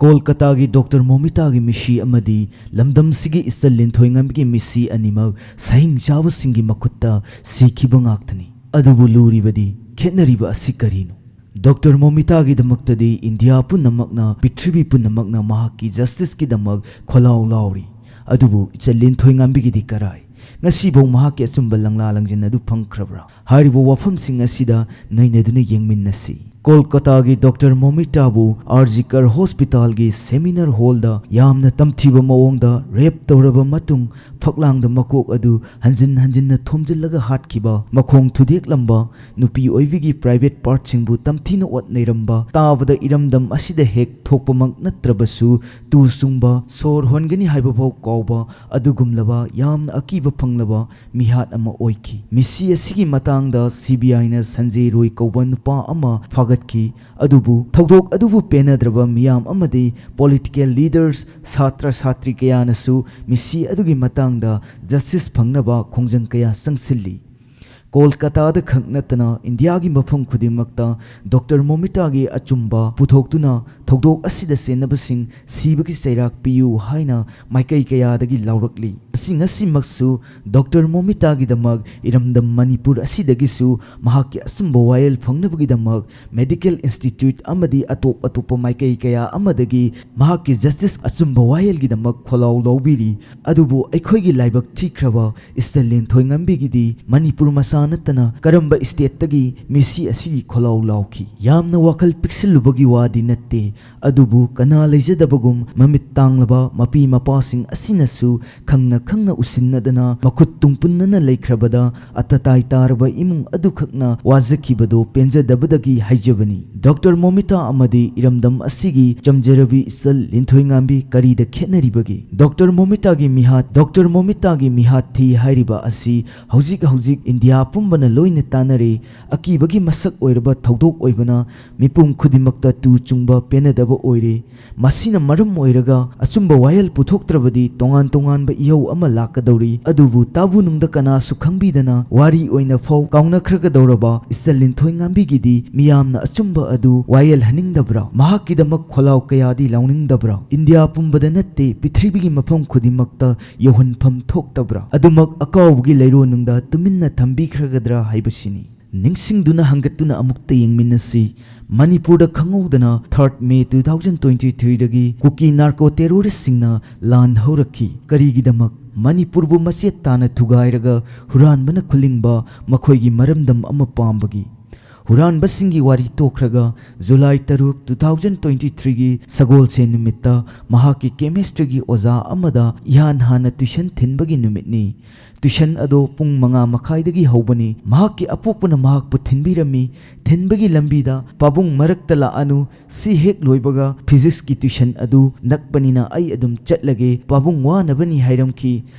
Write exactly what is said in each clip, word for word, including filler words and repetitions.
ꯀꯣꯜꯀꯇꯥꯒꯤ doctor ꯃꯣꯃꯤꯇꯥꯒꯤ ꯃꯤꯁꯤ ꯑꯃꯗꯤ ꯂꯝꯗꯝꯁꯤꯒꯤ ꯏꯆꯜ ꯂꯤꯟꯊꯣꯏꯉꯝꯕꯤꯒꯤ ꯃꯤꯁꯤ ꯑꯅꯤꯃꯛ ꯁꯍꯤꯡ ꯆꯥꯕꯁꯤꯡꯒꯤ ꯃꯈꯨꯠꯇ ꯁꯤꯈꯤꯕ ꯉꯥꯛꯇꯅꯤ꯫ ꯑꯗꯨꯕꯨ ꯂꯨꯔꯤꯕꯗꯤ ꯈꯦꯠꯅꯔꯤꯕ ꯑꯁꯤ ꯀꯔꯤꯅꯣ? ꯗꯣꯛꯇꯔ ꯃꯣꯃꯤꯇꯥꯒꯤꯗꯃꯛꯇꯗꯤ ꯏꯟꯗꯤꯌꯥ ꯄꯨꯝꯅꯃꯛꯅ, ꯄ꯭ꯔꯤꯊꯤꯕꯤ ꯄꯨꯝꯅꯃꯛꯅ ꯃꯍꯥꯛꯀꯤ ꯖꯁꯇꯤꯁꯀꯤꯗꯃꯛ ꯈꯣꯜꯂꯥꯎ ꯂꯥꯎꯔꯤ꯫ ꯑꯗꯨꯕꯨ ꯏꯆꯜ ꯂꯤꯟꯊꯣꯏꯉꯝꯕꯤꯒꯤꯗꯤ ꯀꯔꯥꯏ? ꯉꯁꯤꯐꯥꯎ ꯃꯍꯥꯛꯀꯤ ꯑꯆꯨꯝꯕ ꯂꯪꯂꯥ ꯂꯪꯖꯟ ꯑꯗꯨ ꯐꯪꯈ꯭ꯔꯕ꯭ꯔꯥ? ꯍꯥꯏꯔꯤꯕ ꯋꯥꯐꯝꯁꯤꯡ ꯑꯁꯤꯗ ꯅꯩꯅꯗꯨꯅ ꯌꯦꯡꯃꯤꯟꯅꯁꯤ꯫ ꯀꯣꯜꯀꯇꯥꯒꯤ ꯗꯣꯛꯇꯔ ꯃꯣꯃꯤꯇꯥꯕꯨ ꯑꯥꯔ ꯖꯤ ꯀꯔ ꯍꯣꯁꯄꯤꯇꯥꯜꯒꯤ ꯁꯦꯃꯤꯅꯥꯔ ꯍꯣꯜꯗ ꯌꯥꯝꯅ ꯇꯝꯊꯤꯕ ꯃꯑꯣꯡꯗ ꯔꯦꯞ ꯇꯧꯔꯕ ꯃꯇꯨꯡ, ꯐꯛꯂꯥꯡꯗ ꯃꯀꯣꯛ ꯑꯗꯨ ꯍꯟꯖꯤꯟ ꯍꯟꯖꯤꯟꯅ ꯊꯣꯝꯖꯤꯜꯂꯒ ꯍꯥꯠꯈꯤꯕ, ꯃꯈꯣꯡ ꯊꯨꯗꯦꯛꯂꯝꯕ ꯅꯨꯄꯤ ꯑꯣꯏꯕꯤꯒꯤ ꯄ꯭ꯔꯥꯏꯚꯦꯠ ꯄꯥꯔꯠꯁꯤꯡꯕꯨ ꯇꯝꯊꯤꯅ ꯑꯣꯠ ꯅꯩꯔꯝꯕ, ꯇꯥꯕꯗ ꯏꯔꯝꯗꯝ ꯑꯁꯤꯗ ꯍꯦꯛ ꯊꯣꯛꯄꯃꯛ ꯅꯠꯇ꯭ꯔꯕꯁꯨ ꯇꯨ ꯆꯨꯡꯕ, ꯁꯣꯔ ꯍꯣꯟꯒꯅꯤ ꯍꯥꯏꯕꯐꯥꯎ ꯀꯥꯎꯕ ꯑꯗꯨꯒꯨꯝꯂꯕ ꯌꯥꯝꯅ ꯑꯀꯤꯕ ꯐꯪꯂꯕ ꯃꯤꯍꯥꯠ ꯑꯃ ꯑꯣꯏꯈꯤ꯫ ꯃꯤꯁꯤ ꯑꯁꯤꯒꯤ ꯃꯇꯥꯡꯗ ꯁꯤ ꯕꯤ ꯑꯥꯏꯅ ꯁꯟꯖꯦ ꯔꯣꯏ ꯀꯧꯕ ꯅꯨꯄꯥ ꯑꯃ ꯐꯥꯒꯠꯈꯤ꯫ ꯑꯗꯨꯕꯨ ꯊꯧꯗꯣꯛ ꯑꯗꯨꯕꯨ ꯄꯦꯟꯅꯗ꯭ꯔꯕ ꯃꯤꯌꯥꯝ ꯑꯃꯗꯤ ꯄꯣꯂꯤꯇꯤꯀꯦꯜ ꯂꯤꯗꯔꯁ, ꯁꯥꯇ꯭ꯔ ꯁꯥꯇ꯭ꯔꯤ ꯀꯌꯥꯅꯁꯨ ꯃꯤꯁꯤ ꯑꯗꯨꯒꯤ ꯃꯇꯥꯡꯗ ꯖꯁꯇꯤꯁ ꯐꯪꯅꯕ ꯈꯣꯡꯖꯪ ꯀꯌꯥ ꯆꯪꯁꯤꯜꯂꯤ꯫ ꯀꯣꯜꯀꯇꯥꯗ ꯈꯛ ꯅꯠꯇꯅ ꯏꯟꯗꯤꯌꯥꯒꯤ ꯃꯐꯝ ꯈꯨꯗꯤꯡꯃꯛꯇ ꯗꯣꯛꯇꯔ ꯃꯣꯃꯤꯇꯥꯒꯤ ꯑꯆꯨꯝꯕ ꯄꯨꯊꯣꯛꯇꯨꯅ ꯊꯧꯗꯣꯛ ꯑꯁꯤꯗ ꯆꯦꯟꯅꯕꯁꯤꯡ ꯁꯤꯕꯒꯤ ꯆꯩꯔꯥꯛ ꯄꯤꯌꯨ ꯍꯥꯏꯅ ꯃꯥꯏꯀꯩ ꯀꯌꯥꯗꯒꯤ ꯂꯥꯎꯔꯛꯂꯤ꯫ ꯑꯁꯤ ꯉꯁꯤꯃꯛꯁꯨ ꯗꯣꯛꯇꯔ ꯃꯣꯃꯤꯇꯥꯒꯤꯗꯃꯛ ꯏꯔꯝꯗꯝ ꯃꯅꯤꯄꯨꯔ ꯑꯁꯤꯗꯒꯤꯁꯨ ꯃꯍꯥꯛꯀꯤ ꯑꯆꯨꯝꯕ ꯋꯥꯌꯦꯜ ꯐꯪꯅꯕꯒꯤꯗꯃꯛ ꯃꯦꯗꯤꯀꯦꯜ ꯏꯟꯁꯇꯤꯇ꯭ꯌꯨꯠ ꯑꯃꯗꯤ ꯑꯇꯣꯞ ꯑꯇꯣꯞꯄ ꯃꯥꯏꯀꯩ ꯀꯌꯥ ꯑꯃꯗꯒꯤ ꯃꯍꯥꯛꯀꯤ ꯖꯁꯇꯤꯁ, ꯑꯆꯨꯝꯕ ꯋꯥꯌꯦꯜꯒꯤꯗꯃꯛ ꯈꯣꯜꯂꯥꯎ ꯂꯥꯎꯕꯤꯔꯤ꯫ ꯑꯗꯨꯕꯨ ꯑꯩꯈꯣꯏꯒꯤ ꯂꯥꯏꯕꯛ ꯊꯤꯈ꯭ꯔꯕ ꯏꯆꯜ ꯂꯤꯟꯊꯣꯏꯉꯝꯕꯤꯒꯤꯗꯤ ꯃꯅꯤꯄꯨꯔ ꯃꯆꯥ ꯅꯠꯇꯅ ꯀꯔꯝꯕ ꯏꯁꯇꯦꯠꯇꯒꯤ ꯃꯤꯁꯤ ꯑꯁꯤꯒꯤ ꯈꯣꯜꯂꯥꯎ ꯂꯥꯎꯈꯤ? ꯌꯥꯝꯅ ꯋꯥꯈꯜ ꯄꯤꯛꯁꯤꯜꯂꯨꯕꯒꯤ ꯋꯥꯗꯤ ꯅꯠꯇꯦ, ꯑꯗꯨꯕꯨ ꯀꯅꯥ ꯂꯩꯖꯗꯕꯒꯨꯝ ꯃꯃꯤꯠ ꯇꯥꯡꯂꯕ ꯃꯄꯤ ꯃꯄꯥꯁꯤꯡ ꯑꯁꯤꯅꯁꯨ ꯈꯪꯅ ꯈꯪꯅ ꯎꯁꯤꯟꯅꯗꯅ ꯃꯈꯨꯠ ꯇꯨꯡꯄꯨꯟꯅꯅ ꯂꯩꯈ꯭ꯔꯕꯗ ꯑꯇꯇꯥꯏ ꯇꯥꯔꯕ ꯏꯃꯨꯡ ꯑꯗꯨꯈꯛꯅ ꯋꯥꯖꯈꯤꯕꯗꯨ ꯄꯦꯟꯖꯗꯕꯗꯒꯤ ꯍꯥꯏꯖꯕꯅꯤ꯫ ꯗꯣꯛꯇꯔ ꯃꯣꯃꯤꯇꯥ ꯑꯃꯗꯤ ꯏꯔꯝꯗꯝ ꯑꯁꯤꯒꯤ ꯆꯝꯖꯔꯕꯤ ꯏꯆꯜ ꯂꯤꯟꯊꯣꯏꯉꯥꯝꯕꯤ ꯀꯔꯤꯗ ꯈꯦꯠꯅꯔꯤꯕꯒꯦ? ꯗꯣꯛꯇꯔ ꯃꯣꯃꯤꯇꯥꯒꯤ ꯃꯤꯍꯥꯠ, ꯗꯣꯛꯇꯔ ꯃꯣꯃꯤꯇꯥꯒꯤ ꯃꯤꯍꯥꯠ ꯊꯤ ꯍꯥꯏꯔꯤꯕ ꯑꯁꯤ ꯍꯧꯖꯤꯛ ꯍꯧꯖꯤꯛ ꯏꯟꯗꯤꯌꯥ ꯄꯨꯝꯕꯅ ꯂꯣꯏꯅ ꯇꯥꯟꯅꯔꯦ꯫ ꯑꯀꯤꯕꯒꯤ ꯃꯁꯛ ꯑꯣꯏꯔꯕ ꯊꯧꯗꯣꯛ ꯑꯣꯏꯕꯅ ꯃꯤꯄꯨꯝ ꯈꯨꯗꯤꯡꯃꯛꯇ ꯇꯨ ꯆꯨꯡꯕ ꯄꯦꯟꯅꯗꯕ ꯑꯣꯏꯔꯦ꯫ ꯃꯁꯤꯅ ꯃꯔꯝ ꯑꯣꯏꯔꯒ ꯑꯆꯨꯝꯕ ꯋꯥꯌꯦꯜ ꯄꯨꯊꯣꯛꯇ꯭ꯔꯕꯗꯤ ꯇꯣꯉꯥꯟ ꯇꯣꯉꯥꯟꯕ ꯏꯍꯧ ꯑꯃ ꯂꯥꯛꯀꯗꯧꯔꯤ꯫ ꯑꯗꯨꯕꯨ ꯇꯥꯕꯨ ꯅꯨꯡꯗ ꯀꯅꯥꯁꯨ ꯈꯪꯕꯤꯗꯅ ꯋꯥꯔꯤ ꯑꯣꯏꯅ ꯐꯥꯎ ꯀꯥꯎꯅꯈ꯭ꯔꯒꯗꯧꯔꯕ ꯏꯆꯜ ꯂꯤꯟꯊꯣꯏꯉꯥꯝꯕꯤꯒꯤꯗꯤ ꯃꯤꯌꯥꯝꯅ ꯑꯆꯨꯝꯕ ꯑꯗꯨ ꯋꯥꯌꯦꯜꯍꯟꯅꯤꯡꯗꯕ꯭ꯔꯥ? ꯃꯍꯥꯛꯀꯤꯗꯃꯛ ꯈꯣꯜꯂꯥꯎ ꯀꯌꯥꯗꯤ ꯂꯥꯎꯅꯤꯡꯗꯕ꯭ꯔꯥ? ꯏꯟꯗꯤꯌꯥ ꯄꯨꯝꯕꯗ ꯅꯠꯇꯦ, ꯄ꯭ꯔꯤꯊꯤꯕꯤꯒꯤ ꯃꯐꯝ ꯈꯨꯗꯤꯡꯃꯛꯇ ꯌꯧꯍꯟꯐꯝ ꯊꯣꯛꯇꯕ꯭ꯔꯥ? ꯑꯗꯨꯃꯛ ꯑꯀꯥꯎꯕꯒꯤ ꯂꯩꯔꯣꯟꯅꯨꯡꯗ ꯇꯨꯃꯤꯟꯅ ꯊꯝꯕꯤꯈ꯭ꯔꯒꯗ꯭ꯔꯥ ꯍꯥꯏꯕꯁꯤꯅꯤ꯫ ꯅꯤꯡꯁꯤꯡꯗꯨꯅ ꯍꯪꯒꯠꯇꯨꯅ ꯑꯃꯨꯛꯇ ꯌꯦꯡꯃꯤꯟꯅꯁꯤ꯫ ꯃꯅꯤꯄꯨꯔꯗ ꯈꯪꯍꯧꯗꯅ third May two thousand twenty threeꯗꯒꯤ ꯀꯨꯀꯤ narco terroristꯁꯤꯡꯅ ꯂꯥꯟ ꯍꯧꯔꯛꯈꯤ꯫ ꯀꯔꯤꯒꯤꯗꯃꯛ? ꯃꯅꯤꯄꯨꯔꯕꯨ ꯃꯆꯦꯠ ꯇꯥꯅ ꯊꯨꯒꯥꯏꯔꯒ ꯍꯨꯔꯥꯟꯕꯅ ꯈꯨꯂꯤꯡꯕ ꯃꯈꯣꯏꯒꯤ ꯃꯔꯝꯗꯝ ꯑꯃ ꯄꯥꯝꯕꯒꯤ꯫ ꯍꯨꯔꯥꯟꯕꯁꯤꯡꯒꯤ ꯋꯥꯔꯤ ꯇꯣꯛꯈ꯭ꯔꯒ, July ꯇꯔꯨꯛ, two thousand twenty threeꯒꯤ ꯁꯒꯣꯜꯁꯦꯟ ꯅꯨꯃꯤꯠꯇ ꯃꯍꯥꯛꯀꯤ chemistryꯒꯤ ꯑꯣꯖꯥ ꯑꯃꯗ ꯏꯍꯥꯟ ꯍꯥꯟꯅ tuition ꯊꯤꯟꯕꯒꯤ ꯅꯨꯃꯤꯠꯅꯤ꯫ Tuition ꯑꯗꯣ ꯄꯨꯡ ꯃꯉꯥ ꯃꯈꯥꯏꯗꯒꯤ ꯍꯧꯕꯅꯤ꯫ ꯃꯍꯥꯛꯀꯤ ꯑꯄꯣꯛꯄꯅ ꯃꯍꯥꯛꯄꯨ ꯊꯤꯟꯕꯤꯔꯝꯃꯤ꯫ ꯊꯤꯟꯕꯒꯤ ꯂꯝꯕꯤꯗ, "ꯄꯥꯕꯨꯡ, ꯃꯔꯛꯇ ꯂꯥꯛꯑꯅꯨ, ꯁꯤ ꯍꯦꯛ ꯂꯣꯏꯕꯒ physicsꯀꯤ tuition ꯑꯗꯨ ꯅꯛꯄꯅꯤꯅ ꯑꯩ ꯑꯗꯨꯝ ꯆꯠꯂꯒꯦ, ꯄꯥꯕꯨꯡ ꯋꯥꯅꯕꯅꯤ" ꯍꯥꯏꯔꯝꯈꯤ꯫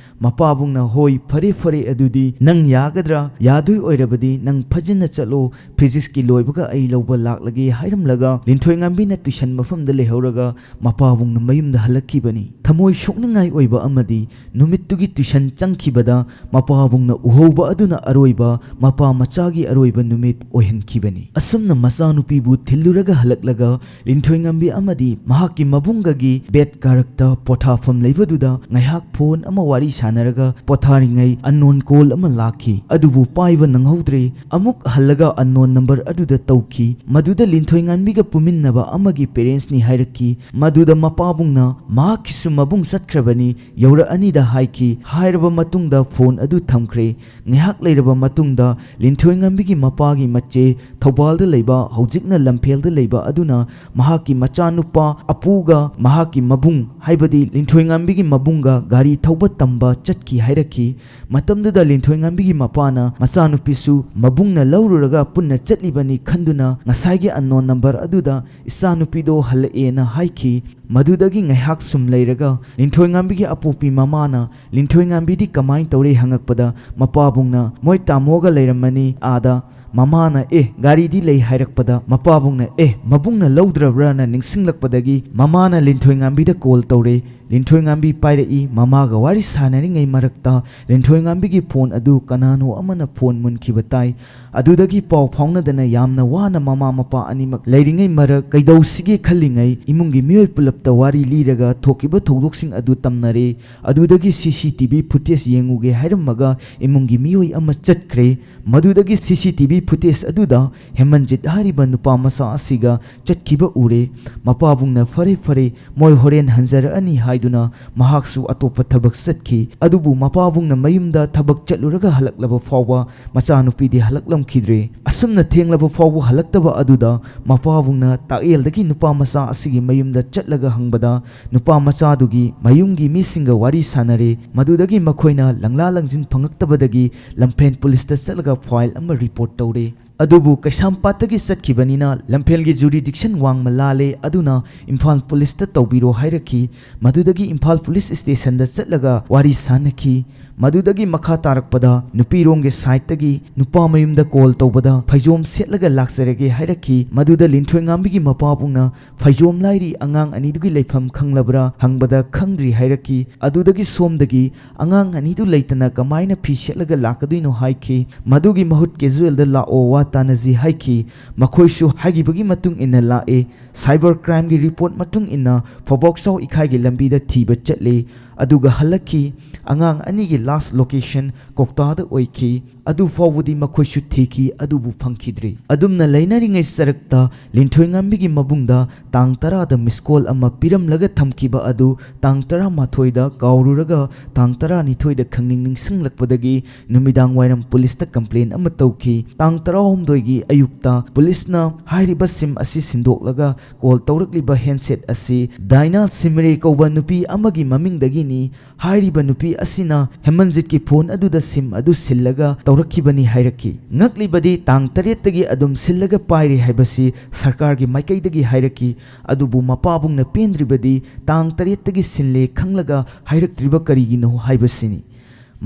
ꯃꯄꯥꯕꯨꯡꯅ, "ꯍꯣꯏ, ꯐꯔꯦ ꯐꯔꯦ, ꯑꯗꯨꯗꯤ ꯅꯪ ꯌꯥꯒꯗ꯭ꯔꯥ? ꯌꯥꯗꯣꯏ ꯑꯣꯏꯔꯕꯗꯤ ꯅꯪ ꯐꯖꯅ ꯆꯠꯂꯣ, physicsꯀꯤ ꯂꯣꯏꯕꯒ ꯑꯩ ꯂꯧꯕ ꯂꯥꯛꯂꯒꯦ" ꯍꯥꯏꯔꯝꯂꯒ ꯂꯤꯟꯊꯣꯏꯉꯥꯝꯕꯤꯅ tuition ꯃꯐꯝꯗ ꯂꯩꯍꯧꯔꯒ ꯃꯄꯥꯕꯨꯡꯅ ꯃꯌꯨꯝꯗ ꯍꯜꯂꯛꯈꯤꯕꯅꯤ꯫ ꯊꯃꯣꯏ ꯁꯣꯛꯅꯤꯡꯉꯥꯏ ꯑꯣꯏꯕ ꯑꯃꯗꯤ ꯅꯨꯃꯤꯠꯇꯨꯒꯤ tuition ꯆꯪꯈꯤꯕꯗ ꯃꯄꯥꯕꯨꯡꯅ ꯎꯍꯧꯕ ꯑꯗꯨꯅ ꯑꯔꯣꯏꯕ, ꯃꯄꯥ ꯃꯆꯥꯒꯤ ꯑꯔꯣꯏꯕ ꯅꯨꯃꯤꯠ ꯑꯣꯏꯍꯟꯈꯤꯕꯅꯤ꯫ ꯑꯁꯨꯝꯅ ꯃꯆꯥꯅꯨꯄꯤꯕꯨ ꯊꯤꯜꯂꯨꯔꯒ ꯍꯜꯂꯛꯂꯒ ꯂꯤꯟꯊꯣꯏꯉꯝꯕꯤ ꯑꯃꯗꯤ ꯃꯍꯥꯛꯀꯤ ꯃꯕꯨꯡꯒꯒꯤ bed ꯀꯥꯔꯛꯇ ꯄꯣꯊꯥꯐꯝ ꯂꯩꯕꯗꯨꯗ ꯉꯥꯏꯍꯥꯛ phone ꯑꯃ ꯋꯥꯔꯤ ꯁꯥꯟꯅꯔꯒ ꯄꯣꯊꯥꯔꯤꯉꯩ unknown call ꯑꯃ ꯂꯥꯛꯈꯤ꯫ ꯑꯗꯨꯕꯨ ꯄꯥꯏꯕ ꯅꯪꯍꯧꯗ꯭ꯔꯦ꯫ ꯑꯃꯨꯛ ꯍꯜꯂꯒ unknown number ꯑꯗꯨꯗ ꯇꯧꯈꯤ꯫ ꯃꯗꯨꯗ ꯂꯤꯟꯊꯣꯏꯉꯥꯟꯕꯤꯒ ꯄꯨꯃꯤꯟꯅꯕ ꯑꯃꯒꯤ parentsꯅꯤ ꯍꯥꯏꯔꯛꯈꯤ꯫ ꯃꯗꯨꯗ ꯃꯄꯥꯕꯨꯡꯅ ꯃꯍꯥꯛꯀꯤꯁꯨ ꯃꯕꯨꯡ ꯆꯠꯈ꯭ꯔꯕꯅꯤ, ꯌꯧꯔꯛꯑꯅꯤꯗ ꯍꯥꯏꯈꯤ꯫ ꯍꯥꯏꯔꯕ ꯃꯇꯨꯡꯗ phone ꯑꯗꯨ ꯊꯝꯈ꯭ꯔꯦ꯫ ꯉꯥꯏꯍꯥꯛ ꯂꯩꯔꯕ ꯃꯇꯨꯡꯗ ꯂꯤꯟꯊꯣꯏꯉꯝꯕꯤꯒꯤ ꯃꯄꯥꯒꯤ ꯃꯆꯦ ꯊꯧꯕꯥꯜꯗ ꯂꯩꯕ, ꯍꯧꯖꯤꯛꯅ ꯂꯝꯐꯦꯜꯗ ꯂꯩꯕ ꯑꯗꯨꯅ ꯃꯍꯥꯛꯀꯤ ꯃꯆꯥꯅꯨꯄꯥ ꯑꯄꯨꯒ ꯃꯍꯥꯛꯀꯤ ꯃꯕꯨꯡ, ꯍꯥꯏꯕꯗꯤ ꯂꯤꯟꯊꯣꯏꯉꯝꯕꯤꯒꯤ ꯃꯕꯨꯡꯒ ꯒꯥꯔꯤ ꯊꯧꯕ ꯇꯝꯕ ꯆꯠꯈꯤ ꯍꯥꯏꯔꯛꯈꯤ꯫ ꯃꯇꯝꯗꯨꯗ ꯂꯤꯟꯊꯣꯏꯉꯝꯕꯤꯒꯤ ꯃꯄꯥꯅ ꯃꯆꯥꯅꯨꯄꯤꯁꯨ ꯃꯕꯨꯡꯅ ꯂꯧꯔꯨꯔꯒ ꯄꯨꯟꯅ ꯆꯠ ꯆꯠꯂꯤꯕꯅꯤ ꯈꯟꯗꯨꯅ ꯉꯁꯥꯏꯒꯤ unknown number ꯑꯗꯨꯗ ꯏꯆꯥꯅꯨꯄꯤꯗꯣ ꯍꯜꯂꯛꯑꯦꯅ ꯍꯥꯏꯈꯤ꯫ ꯃꯗꯨꯗꯒꯤ ꯉꯥꯏꯍꯥꯛ ꯁꯨꯝ ꯂꯩꯔꯒ ꯂꯤꯟꯊꯣꯏꯉꯥꯝꯕꯤꯒꯤ ꯑꯄꯣꯛꯄꯤ ꯃꯃꯥꯅ "ꯂꯤꯟꯊꯣꯏꯉꯥꯝꯕꯤꯗꯤ ꯀꯃꯥꯏꯅ ꯇꯧꯔꯦ?" ꯍꯪꯉꯛꯄꯗ ꯃꯄꯥꯕꯨꯡꯅ "ꯃꯣꯏ ꯇꯥꯃꯣꯒ ꯂꯩꯔꯝꯃꯅꯤ ꯑꯥꯗ"꯫ ꯃꯃꯥꯅ "ꯑꯦ, ꯒꯥꯔꯤꯗꯤ ꯂꯩ" ꯍꯥꯏꯔꯛꯄꯗ ꯃꯄꯥꯕꯨꯡꯅ "ꯑꯦ, ꯃꯕꯨꯡꯅ ꯂꯧꯗ꯭ꯔꯕ꯭ꯔꯥꯅ?" ꯅꯤꯡꯁꯤꯡꯂꯛꯄꯗꯒꯤ ꯃꯃꯥꯅ ꯂꯤꯟꯊꯣꯏꯉꯥꯝꯕꯤꯗ call ꯇꯧꯔꯦ꯫ ꯂꯤꯟꯊꯣꯏꯉꯥꯝꯕꯤ ꯄꯥꯏꯔꯛꯏ꯫ ꯃꯃꯥꯒ ꯋꯥꯔꯤ ꯁꯥꯟꯅꯔꯤꯉꯩ ꯃꯔꯛꯇ ꯂꯤꯟꯊꯣꯏꯉꯥꯝꯕꯤꯒꯤ phone ꯑꯗꯨ ꯀꯅꯥꯅꯣ ꯑꯃꯅ phone ꯃꯨꯟꯈꯤꯕ ꯇꯥꯏ꯫ ꯑꯗꯨꯗꯒꯤ ꯄꯥꯎ ꯐꯥꯎꯅꯗꯅ ꯌꯥꯝꯅ ꯋꯥꯅ ꯃꯃꯥ ꯃꯄꯥ ꯑꯅꯤꯃꯛ ꯂꯩꯔꯤꯉꯩ ꯃꯔꯛ ꯀꯩꯗꯧꯁꯤꯒꯦ ꯈꯜꯂꯤꯉꯩ ꯏꯃꯨꯡꯒꯤ ꯃꯤꯑꯣꯏ ꯄꯨꯂꯞꯇ ꯋꯥꯔꯤ ꯂꯤꯔꯒ ꯊꯣꯛꯈꯤꯕ ꯊꯧꯗꯣꯛꯁꯤꯡ ꯑꯗꯨ ꯇꯝꯅꯔꯦ꯫ ꯑꯗꯨꯗꯒꯤ C C T V footage ꯌꯦꯡꯉꯨꯒꯦ ꯍꯥꯏꯔꯝꯃꯒ ꯏꯃꯨꯡꯒꯤ ꯃꯤꯑꯣꯏ ꯑꯃ ꯆꯠꯈ꯭ꯔꯦ꯫ ꯃꯗꯨꯗꯒꯤ C C T V footage ꯑꯗꯨꯗ ꯍꯦꯃꯟꯖꯤꯠ ꯍꯥꯏꯔꯤꯕ ꯅꯨꯄꯥ ꯃꯆꯥ ꯑꯁꯤꯒ ꯆꯠꯈꯤꯕ ꯎꯔꯦ꯫ ꯃꯄꯥꯕꯨꯡꯅ "ꯐꯔꯦ, ꯐꯔꯦ, ꯃꯣꯏ ꯍꯣꯔꯦꯟ ꯍꯟꯖꯔꯛꯑꯅꯤ" ꯍꯥꯏꯗꯨꯅ ꯃꯍꯥꯛꯁꯨ ꯑꯇꯣꯞꯄ ꯊꯕꯛ ꯆꯠꯈꯤ꯫ ꯑꯗꯨꯕꯨ ꯃꯄꯥꯕꯨꯡꯅ ꯃꯌꯨꯝꯗ ꯊꯕꯛ ꯆꯠꯂꯨꯔꯒ ꯍꯜꯂꯛꯂꯕ ꯐꯥꯎꯕ ꯃꯆꯥꯅꯨꯄꯤꯗꯤ ꯍꯜꯂꯛꯂꯝꯈꯤꯗ꯭ꯔꯦ꯫ ꯑꯁꯨꯝꯅ ꯊꯦꯡꯂꯕ ꯐꯥꯎꯕ ꯍꯜꯂꯛꯇꯕ ꯑꯗꯨꯗ ꯃꯄꯥꯕꯨꯡꯅ ꯇꯥꯛꯌꯦꯜꯗꯒꯤ ꯅꯨꯄꯥ ꯃꯆꯥ ꯑꯁꯤꯒꯤ ꯃꯌꯨꯝꯗ ꯆꯠꯂꯒ ꯍꯪꯕꯗ ꯅꯨꯄꯥ ꯃꯆꯥꯗꯨꯒꯤ ꯃꯌꯨꯝꯒꯤ ꯃꯤꯁꯤꯡꯒ ꯋꯥꯔꯤ ꯁꯥꯟꯅꯔꯦ꯫ ꯃꯗꯨꯗꯒꯤ ꯃꯈꯣꯏꯅ ꯂꯪꯂꯥ ꯂꯪꯖꯤꯟ ꯐꯪꯉꯛꯇꯕꯗꯒꯤ ꯂꯝꯐꯦꯜ ꯄꯨꯂꯤꯁꯇ ꯆꯠꯂꯒ file ꯑꯃ report ꯇꯧꯔꯦ꯫ ꯑꯗꯨꯕꯨ ꯀꯩꯁꯥꯝꯄꯥꯠꯇꯒꯤ ꯆꯠꯈꯤꯕꯅꯤꯅ ꯂꯝꯐꯦꯜꯒꯤ jurisdiction ꯋꯥꯡꯃ ꯂꯥꯜꯂꯦ, ꯑꯗꯨꯅ ꯏꯝꯐꯥꯜ ꯄꯨꯂꯤꯁꯇ ꯇꯧꯕꯤꯔꯣ ꯍꯥꯏꯔꯛꯈꯤ꯫ ꯃꯗꯨꯗꯒꯤ ꯏꯝꯐꯥꯜ ꯄꯨꯂꯤꯁ stationꯗ ꯆꯠꯂꯒ ꯋꯥꯔꯤ ꯁꯥꯟꯅꯈꯤ꯫ ꯃꯗꯨꯗꯒꯤ ꯃꯈꯥ ꯇꯥꯔꯛꯄꯗ ꯅꯨꯄꯤꯔꯣꯝꯒꯤ sideꯇꯒꯤ ꯅꯨꯄꯥ ꯃꯌꯨꯝꯗ call ꯇꯧꯕꯗ ꯐꯩꯖꯣꯝ ꯁꯦꯠꯂꯒ ꯂꯥꯛꯆꯔꯒꯦ ꯍꯥꯏꯔꯛꯈꯤ꯫ ꯃꯗꯨꯗ ꯂꯤꯟꯊꯣꯏꯉꯥꯝꯕꯤꯒꯤ ꯃꯄꯥꯕꯨꯡꯅ "ꯐꯩꯖꯣꯝ ꯂꯥꯏꯔꯤ ꯑꯉꯥꯡ ꯑꯅꯤꯗꯨꯒꯤ ꯂꯩꯐꯝ ꯈꯪꯂꯕ꯭ꯔꯥ?" ꯍꯪꯕꯗ "ꯈꯪꯗ꯭ꯔꯤ" ꯍꯥꯏꯔꯛꯈꯤ꯫ ꯑꯗꯨꯗꯒꯤ ꯁꯣꯝꯗꯒꯤ "ꯑꯉꯥꯡ ꯑꯅꯤꯗꯨ ꯂꯩꯇꯅ ꯀꯃꯥꯏꯅ ꯐꯤ ꯁꯦꯠꯂꯒ ꯂꯥꯛꯀꯗꯣꯏꯅꯣ?" ꯍꯥꯏꯈꯤ꯫ "ꯃꯗꯨꯒꯤ ꯃꯍꯨꯠ casualꯗ ꯂꯥꯛꯑꯣ, ꯋꯥ ꯇꯥꯅꯁꯤ" ꯍꯥꯏꯈꯤ꯫ ꯃꯈꯣꯏꯁꯨ ꯍꯥꯏꯈꯤꯕꯒꯤ ꯃꯇꯨꯡ ꯏꯟꯅ ꯂꯥꯛꯑꯦ꯫ Cyber crimeꯒꯤ report ꯃꯇꯨꯡ ꯏꯟꯅ ꯐꯧꯕꯣꯛꯆꯥꯎ ꯏꯈꯥꯏꯒꯤ ꯂꯝꯕꯤꯗ ꯊꯤꯕ ꯆꯠꯂꯦ꯫ ꯑꯗꯨꯒ ꯍꯜꯂꯛꯈꯤ꯫ ꯑꯉꯥꯡ ꯑꯅꯤꯒꯤ last location ꯀꯧꯇꯥꯗ ꯑꯣꯏꯈꯤ꯫ ꯑꯗꯨ ꯐꯥꯎꯕꯗꯤ ꯃꯈꯣꯏꯁꯨ ꯊꯤꯈꯤ, ꯑꯗꯨꯕꯨ ꯐꯪꯈꯤꯗ꯭ꯔꯦ꯫ ꯑꯗꯨꯝꯅ ꯂꯩꯅꯔꯤꯉꯩ ꯆꯔꯛꯇ ꯂꯤꯟꯊꯣꯏꯉꯥꯝꯕꯤꯒꯤ ꯃꯕꯨꯡꯗ ꯇꯥꯡ ꯇꯔꯥꯗ miss call ꯑꯃ ꯄꯤꯔꯝꯂꯒ ꯊꯝꯈꯤꯕ ꯑꯗꯨ ꯇꯥꯡ ꯇꯔꯥꯃꯥꯊꯣꯏꯗ ꯀꯥꯎꯔꯨꯔꯒ ꯇꯥꯡ ꯇꯔꯥꯅꯤꯊꯣꯏꯗ ꯈꯪꯅꯤꯡ ꯅꯤꯡꯁꯤꯡꯂꯛꯄꯗꯒꯤ ꯅꯨꯃꯤꯗꯥꯡ ꯋꯥꯏꯔꯝ ꯄꯨꯂꯤꯁꯇ complain ꯑꯃ ꯇꯧꯈꯤ꯫ ꯇꯥꯡ ꯇꯔꯥꯍꯨꯝꯗꯣꯏ ꯇꯔꯥꯍꯨꯝꯗꯣꯏꯒꯤ ꯑꯌꯨꯛꯇ ꯄꯨꯂꯤꯁꯅ ꯍꯥꯏꯔꯤꯕ ꯁꯤꯝ ꯑꯁꯤ ꯁꯤꯟꯗꯣꯛꯂꯒ ꯀꯣꯜ ꯇꯧꯔꯛꯂꯤꯕ ꯍꯦꯟꯁꯦꯠ ꯑꯁꯤ ꯗꯥꯏꯅꯥ ꯁꯤꯃꯔꯦ ꯀꯧꯕ ꯅꯨꯄꯤ ꯑꯃꯒꯤ ꯃꯃꯤꯡꯗꯒꯤꯅꯤ꯫ ꯍꯥꯏꯔꯤꯕ ꯅꯨꯄꯤ ꯑꯁꯤꯅ ꯍꯦꯃꯟꯖꯤꯠꯀꯤ ꯐꯣꯟ ꯑꯗꯨꯗ ꯁꯤꯝ ꯑꯗꯨ ꯁꯤꯜꯂꯒ ꯇꯧꯔꯛꯈꯤꯕꯅꯤ ꯍꯥꯏꯔꯛꯈꯤ꯫ ꯉꯛꯂꯤꯕꯗꯤ ꯇꯥꯡ ꯇꯔꯦꯠꯇꯒꯤ ꯑꯗꯨꯝ ꯁꯤꯜꯂꯒ ꯄꯥꯏꯔꯤ ꯍꯥꯏꯕꯁꯤ ꯁꯔꯀꯥꯔꯒꯤ ꯃꯥꯏꯀꯩꯗꯒꯤ ꯍꯥꯏꯔꯛꯈꯤ꯫ ꯑꯗꯨꯕꯨ ꯃꯄꯥꯕꯨꯡꯅ ꯄꯦꯟꯗ꯭ꯔꯤꯕꯗꯤ ꯇꯥꯡ ꯇꯔꯦꯠꯇꯒꯤ ꯁꯤꯜꯂꯦ ꯈꯪꯂꯒ ꯍꯥꯏꯔꯛꯇ꯭ꯔꯤꯕ ꯀꯔꯤꯒꯤꯅꯣ ꯍꯥꯏꯕꯁꯤꯅꯤ꯫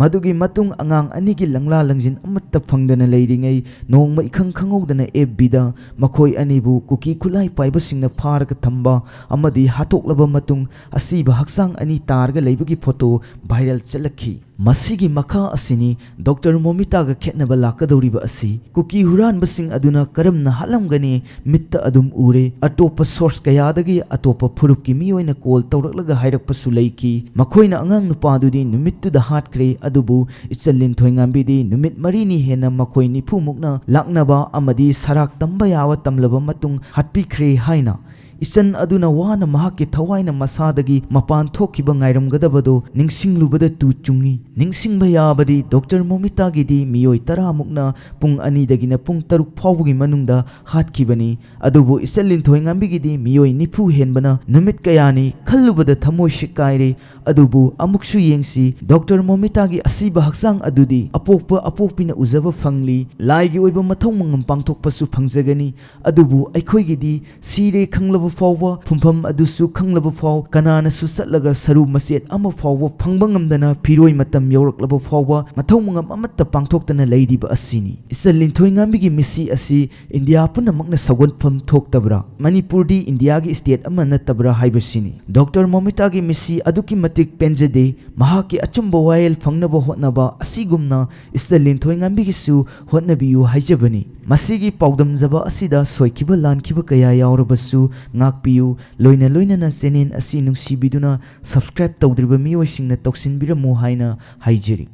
ꯃꯗꯨꯒꯤ ꯃꯇꯨꯡ ꯑꯉꯥꯡ ꯑꯅꯤꯒꯤ ꯂꯪꯂꯥ ꯂꯪꯖꯤꯟ ꯑꯃꯠꯇ ꯐꯪꯗꯅ ꯂꯩꯔꯤꯉꯩ ꯅꯣꯡꯃ ꯏꯈꯪ ꯈꯪꯍꯧꯗꯅ ꯑꯦꯐ ꯕꯤꯗ ꯃꯈꯣꯏ ꯑꯅꯤꯕꯨ ꯀꯨꯀꯤ ꯈꯨꯠꯂꯥꯏ ꯄꯥꯏꯕꯁꯤꯡꯅ ꯐꯥꯔꯒ ꯊꯝꯕ ꯑꯃꯗꯤ ꯍꯥꯠꯇꯣꯛꯂꯕ ꯃꯇꯨꯡ ꯑꯁꯤꯕ ꯍꯛꯆꯥꯡ ꯑꯅꯤ ꯇꯥꯔꯒ ꯂꯩꯕꯒꯤ ꯐꯣꯇꯣ ꯚꯥꯏꯔꯦꯜ ꯆꯠꯂꯛꯈꯤ꯫ ꯃꯁꯤꯒꯤ ꯃꯈꯥ ꯑꯁꯤꯅꯤ ꯗꯣꯛꯇꯔ ꯃꯣꯃꯤꯇꯥꯒ ꯈꯦꯠꯅꯕ ꯂꯥꯛꯀꯗꯧꯔꯤꯕ ꯑꯁꯤ꯫ ꯀꯨꯀꯤ ꯍꯨꯔꯥꯟꯕꯁꯤꯡ ꯑꯗꯨꯅ ꯀꯔꯝꯅ ꯍꯥꯠꯂꯝꯒꯅꯤ? ꯃꯤꯠꯇ ꯑꯗꯨꯝ ꯎꯔꯦ꯫ ꯑꯇꯣꯞꯄ ꯁꯣꯔꯁ ꯀꯌꯥꯗꯒꯤ ꯑꯇꯣꯞꯄ ꯐꯨꯔꯨꯞꯀꯤ ꯃꯤꯑꯣꯏꯅ ꯀꯣꯜ ꯇꯧꯔꯛꯂꯒ ꯍꯥꯏꯔꯛꯄꯁꯨ ꯂꯩꯈꯤ꯫ ꯃꯈꯣꯏꯅ ꯑꯉꯥꯡ ꯅꯨꯄꯥꯗꯨꯗꯤ ꯅꯨꯃꯤꯠꯇꯨꯗ ꯍꯥꯠꯈ꯭ꯔꯦ, ꯑꯗꯨꯕꯨ ꯏꯆꯜ ꯂꯤꯟꯊꯣꯏꯉꯥꯝꯕꯤꯗꯤ ꯅꯨꯃꯤꯠ ꯃꯔꯤꯅꯤ ꯍꯦꯟꯅ ꯃꯈꯣꯏ ꯅꯤꯐꯨꯃꯨꯛꯅ ꯂꯥꯛꯅꯕ ꯑꯃꯗꯤ ꯁꯔꯥꯛ ꯇꯝꯕ ꯌꯥꯕ ꯇꯝꯂꯕ ꯃꯇꯨꯡ ꯍꯥꯠꯄꯤꯈ꯭ꯔꯦ ꯍꯥꯏꯅ ꯏꯆꯟ ꯑꯗꯨꯅ ꯋꯥꯅ ꯃꯍꯥꯛꯀꯤ ꯊꯋꯥꯏꯅ ꯃꯁꯥꯗꯒꯤ ꯃꯄꯥꯟ ꯊꯣꯛꯈꯤꯕ ꯉꯥꯏꯔꯝꯒꯗꯕꯗꯨ ꯅꯤꯡꯁꯤꯡꯂꯨꯕꯗ ꯇꯨ ꯆꯨꯡꯏ꯫ ꯅꯤꯡꯁꯤꯡꯕ ꯌꯥꯕꯗꯤ ꯗꯣꯛꯇꯔ ꯃꯣꯃꯤꯇꯥꯒꯤꯗꯤ ꯃꯤꯑꯣꯏ ꯇꯔꯥꯃꯨꯛꯅ ꯄꯨꯡ ꯑꯅꯤꯗꯒꯤꯅ ꯄꯨꯡ ꯇꯔꯨꯛ ꯐꯥꯎꯕꯒꯤ ꯃꯅꯨꯡꯗ ꯍꯥꯠꯈꯤꯕꯅꯤ꯫ ꯑꯗꯨꯕꯨ ꯏꯆꯜ ꯂꯤꯟꯊꯣꯏꯉꯥꯝꯕꯤꯒꯤꯗꯤ ꯃꯤꯑꯣꯏ ꯅꯤꯐꯨ ꯍꯦꯟꯕꯅ ꯅꯨꯃꯤꯠ ꯀꯌꯥꯅꯤ꯫ ꯈꯜꯂꯨꯕꯗ ꯊꯃꯣꯏ ꯁꯤꯛꯀꯥꯏꯔꯦ꯫ ꯑꯗꯨꯕꯨ ꯑꯃꯨꯛꯁꯨ ꯌꯦꯡꯁꯤ, ꯗꯣꯛꯇꯔ ꯃꯣꯃꯤꯇꯥꯒꯤ ꯑꯁꯤꯕ ꯍꯛꯆꯥꯡ ꯑꯗꯨꯗꯤ ꯑꯄꯣꯛꯄ ꯑꯄꯣꯛꯄꯤꯅ ꯎꯖꯕ ꯐꯪꯂꯤ꯫ ꯂꯥꯏꯒꯤ ꯑꯣꯏꯕ ꯃꯊꯧ ꯃꯉꯝ ꯄꯥꯡꯊꯣꯛꯄꯁꯨ ꯐꯪꯖꯒꯅꯤ꯫ ꯑꯗꯨꯕꯨ ꯑꯩꯈꯣꯏꯒꯤꯗꯤ ꯁꯤꯔꯦ ꯈꯪꯂꯕ ꯐꯥꯎꯕ, ꯐꯨꯝꯐꯝ ꯑꯗꯨꯁꯨ ꯈꯪꯂꯕ ꯐꯥꯎ, ꯀꯅꯥꯅꯁꯨ ꯆꯠꯂꯒ ꯁꯔꯨ ꯃꯆꯦꯠ ꯑꯃ ꯐꯥꯎꯕ ꯐꯪꯕ ꯉꯝꯗꯅ ꯐꯤꯔꯣꯏ ꯃꯇꯝ ꯌꯧꯔꯛꯂꯕ ꯐꯥꯎꯕ ꯃꯊꯧ ꯃꯉꯝ ꯑꯃꯠꯇ ꯄꯥꯡꯊꯣꯛꯇꯅ ꯂꯩꯔꯤꯕ ꯑꯁꯤꯅꯤ꯫ ꯏꯆꯜ ꯂꯤꯟꯊꯣꯏꯉꯥꯝꯕꯤꯒꯤ ꯃꯤꯠꯁꯤ ꯑꯁꯤ ꯏꯟꯗꯤꯌꯥ ꯄꯨꯝꯅꯃꯛꯅ ꯁꯧꯒꯠꯐꯝ ꯊꯣꯛꯇꯕ꯭ꯔꯥ? ꯃꯅꯤꯄꯨꯔꯗꯤ ꯏꯟꯗꯤꯌꯥꯒꯤ ꯁ꯭ꯇꯦꯠ ꯑꯃ ꯅꯠꯇꯕ꯭ꯔꯥ ꯍꯥꯏꯕꯁꯤꯅꯤ꯫ ꯗꯣꯛꯇꯔ ꯃꯣꯃꯤꯇꯥꯒꯤ ꯃꯤꯠꯁꯤ ꯑꯗꯨꯛꯀꯤ ꯃꯇꯤꯛ ꯄꯦꯟꯖꯗꯦ꯫ ꯃꯍꯥꯛꯀꯤ ꯑꯆꯨꯝꯕ ꯋꯥꯌꯦꯜ ꯐꯪꯅꯕ ꯍꯣꯠꯅꯕ ꯑꯁꯤꯒꯨꯝꯅ ꯏꯆꯜ ꯂꯤꯟꯊꯣꯏꯉꯥꯝꯕꯤꯒꯤꯁꯨ ꯍꯣꯠꯅꯕꯤꯌꯨ ꯍꯥꯏꯖꯕꯅꯤ꯫ ꯃꯁꯤꯒꯤ ꯄꯥꯎꯗꯝꯖꯕ ꯑꯁꯤꯗ ꯁꯣꯏꯈꯤꯕ ꯂꯥꯟꯈꯤꯕ ꯀꯌꯥ ꯌꯥꯎꯔꯕꯁꯨ ꯉꯥꯛꯄꯤꯌꯨ꯫ ꯂꯣꯏꯅ ꯂꯣꯏꯅꯅ ꯆꯦꯅꯦꯜ ꯑꯁꯤ ꯅꯨꯡꯁꯤꯕꯤꯗꯨꯅ ꯁꯕꯁꯀ꯭ꯔꯥꯏꯕ ꯇꯧꯗ꯭ꯔꯤꯕ ꯃꯤꯑꯣꯏꯁꯤꯡꯅ ꯇꯧꯁꯤꯟꯕꯤꯔꯝꯃꯨ ꯍꯥꯏꯅ ꯍꯥꯏꯖꯔꯤ꯫